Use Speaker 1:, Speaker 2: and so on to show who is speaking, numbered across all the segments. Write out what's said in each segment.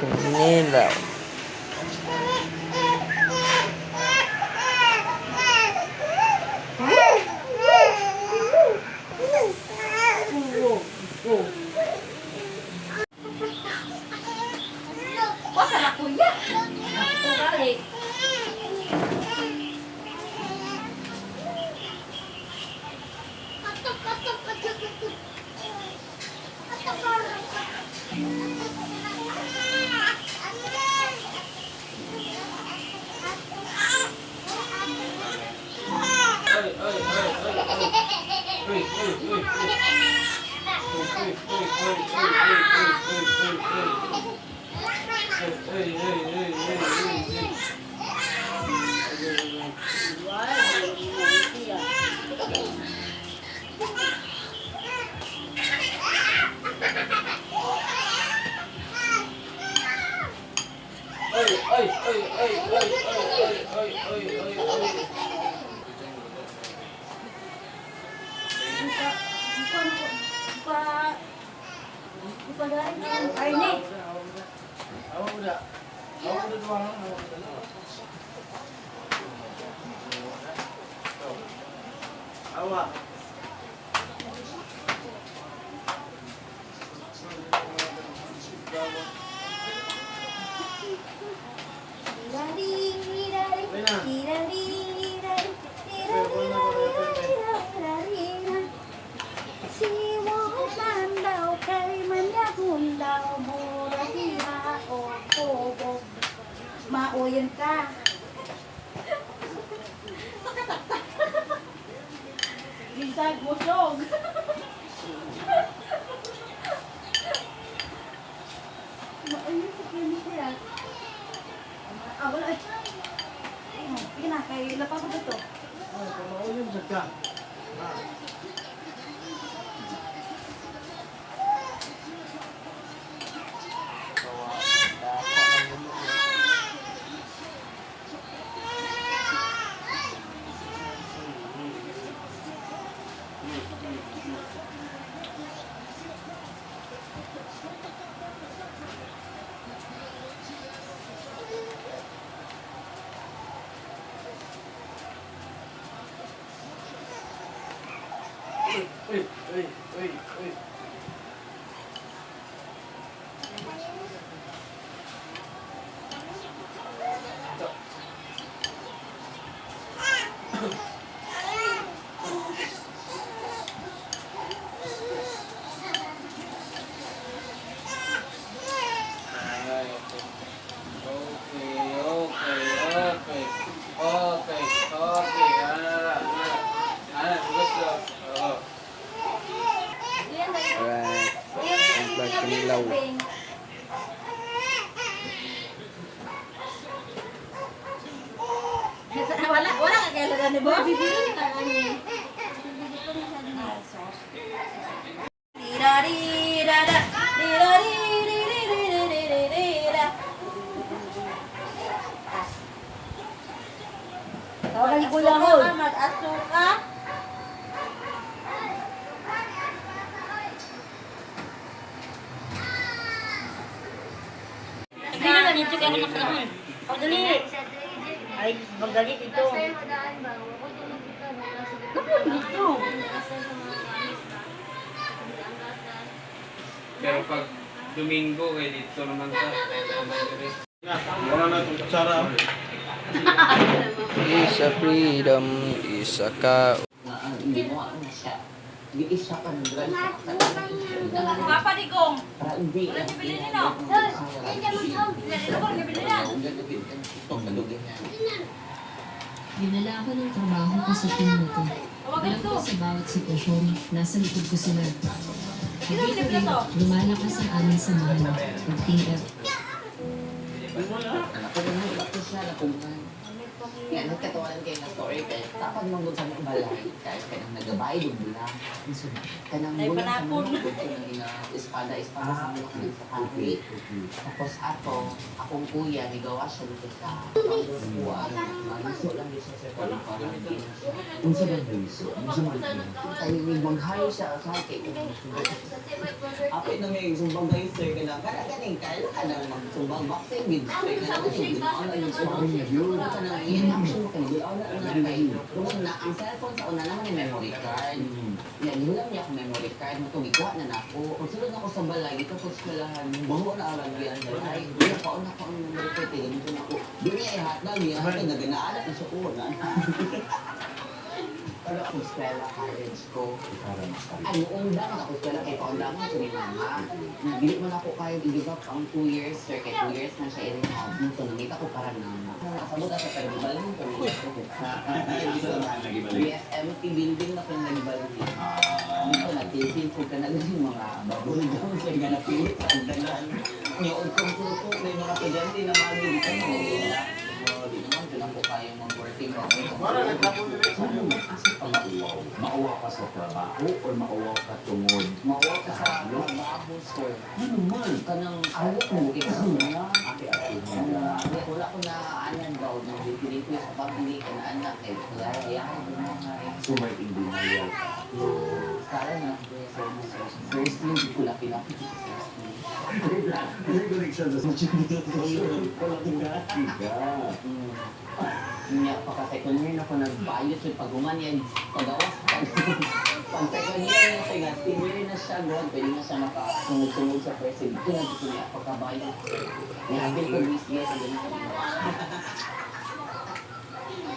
Speaker 1: Kinilaw.
Speaker 2: Wasa na kuya. Balik.
Speaker 3: Ay, ay, ay, ay, ay. Uy, uy, uy, uy. Uy, uy, uy, uy, uy, uy, uy, uy, uy, uy. Uy, uy, uy, uy, uy, uy. Ay, ay, ay, ay, ay, ay, ay, ay, ay, ay, ay.
Speaker 2: Ay, ni.
Speaker 3: Awa.
Speaker 2: Maoyan ka. Bisag busog. Maoyan sa kanya. Ah, wala. Ay. Sige na, kay lapa ko dito.
Speaker 3: Ay, kamauyon sa ka. Uy, uy, uy, uy. Ay, okay. Okay, okay, okay. Okay, okay. Ana, ana. Ana, gusto. Oo.
Speaker 1: Alright. Ang pag kinilaw.
Speaker 2: Wala, wala ka kailangan ni Bob. Tawagan ni Kuya Hol. Mag-aso ka.
Speaker 4: Hindi na dito kaya nakalahon. Pagdali. Ay, pagdali dito. Naku, dito.
Speaker 3: Pero pag Domingo, kay dito naman ta. Naman diri.
Speaker 5: Wala na itong kutsara.
Speaker 1: Isa freedom, isa ka.
Speaker 6: Hindi mo na siya. Di isa ka ng
Speaker 2: Papa Digong.
Speaker 6: Para hindi.
Speaker 2: Wala niyo bilhin nino. Dito ko nabili na.
Speaker 7: Dinala ako ng trabaho ko sa team na to.
Speaker 2: Tawagan
Speaker 7: Alam
Speaker 2: ko.
Speaker 7: ko sa bawat sitwasyon, nasa likod ko sila.
Speaker 2: Sino
Speaker 7: Dito
Speaker 2: binibili
Speaker 7: rin,
Speaker 2: to?
Speaker 7: lumalakas ang aming samahan ng team F.
Speaker 6: Anak ko na, ito siya na kung Yan, nagkatawanan kayo na story kay tapad mong sa mga balay kay kanang nagabay og bulang. Kanang
Speaker 4: Ay,
Speaker 6: bulang sa
Speaker 4: panapon.
Speaker 6: mga kanang ina espada espada sa mga kanang sa concrete. Tapos ato, akong kuya nigawa siya dito sa kuan. Magusto lang gyud siya sa parang
Speaker 8: Unsa ba naliso? Unsa man ni?
Speaker 6: Tayo ni maghayo siya sa kay. Apit na may sumbang guys sir kanang kana ganing kaya ka nang magsumbang boxing gid sir kanang ganing ano yung
Speaker 8: Sorry na yun.
Speaker 6: kanang i-action mo kay gulaw na na kay tungod na ang cellphone sa una naman may memory card. Yan, hilam niya akong memory card mo gikuha na nako. Pag sulod ako sa balay dito ko sa eskwelahan, baho na ang lagyan balay. Di pa una ko ang memory card kay ganito na ako. Di niya ihatag niya hatag na ginaalat na siya ko na. Pero ako eskwela college ko.
Speaker 8: Para makari.
Speaker 6: Ay, muundang ako eskwela kay paundangan sa ni mama. Na dili man ako kayo i-give up ang 2 years, sir. Kay 2 years na siya i-rehab. Nung nangita ko para na. Nakasabot ako pero gibalhin ko nila ko. BSMT building na ko nagbalhin. Dito na tisil ko ka na yung mga bubble gum sir nga napilit sa tanan. Niyood kong tuto may mga estudyante na mga dito sa Manila. So, di naman dyan ako kaya mag-working ako.
Speaker 8: Asa pa mauwaw? Mauwaw ka sa trabaho or mauwaw ka tungod?
Speaker 6: Mauwaw ka sa trabaho, sir.
Speaker 8: Ano man?
Speaker 6: Kanang alok mo kay na.
Speaker 8: Ate ate mo na.
Speaker 6: Wala ko na anan daw na piling ko sa public na anak kay wala yahay
Speaker 8: So may indenial ka.
Speaker 6: Kala na first year di ko lang pinakita sa first year.
Speaker 8: Kasi connection sa Tiga.
Speaker 6: Niya pa ka second year na ko nagbayot sa pag-human yan pagawas pag pag second year na siya nga senior na siya god pwede na siya makasungod-sungod sa first year dito na dito niya pagkabayot. Nihabil ko miss yes ganun.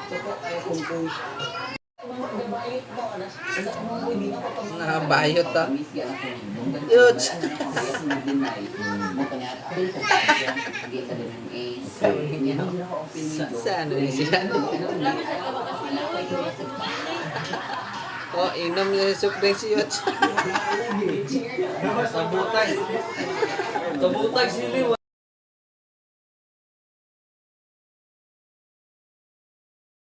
Speaker 6: So ko kayo kung push. Nagbayot ko anas.
Speaker 1: Nabayot, ah.
Speaker 6: Miss yan ako.
Speaker 1: Yuts. Sa ano ni sila? Oh, inom niya sa soft drink si Yots.
Speaker 3: Tabutay. Tabutay sili.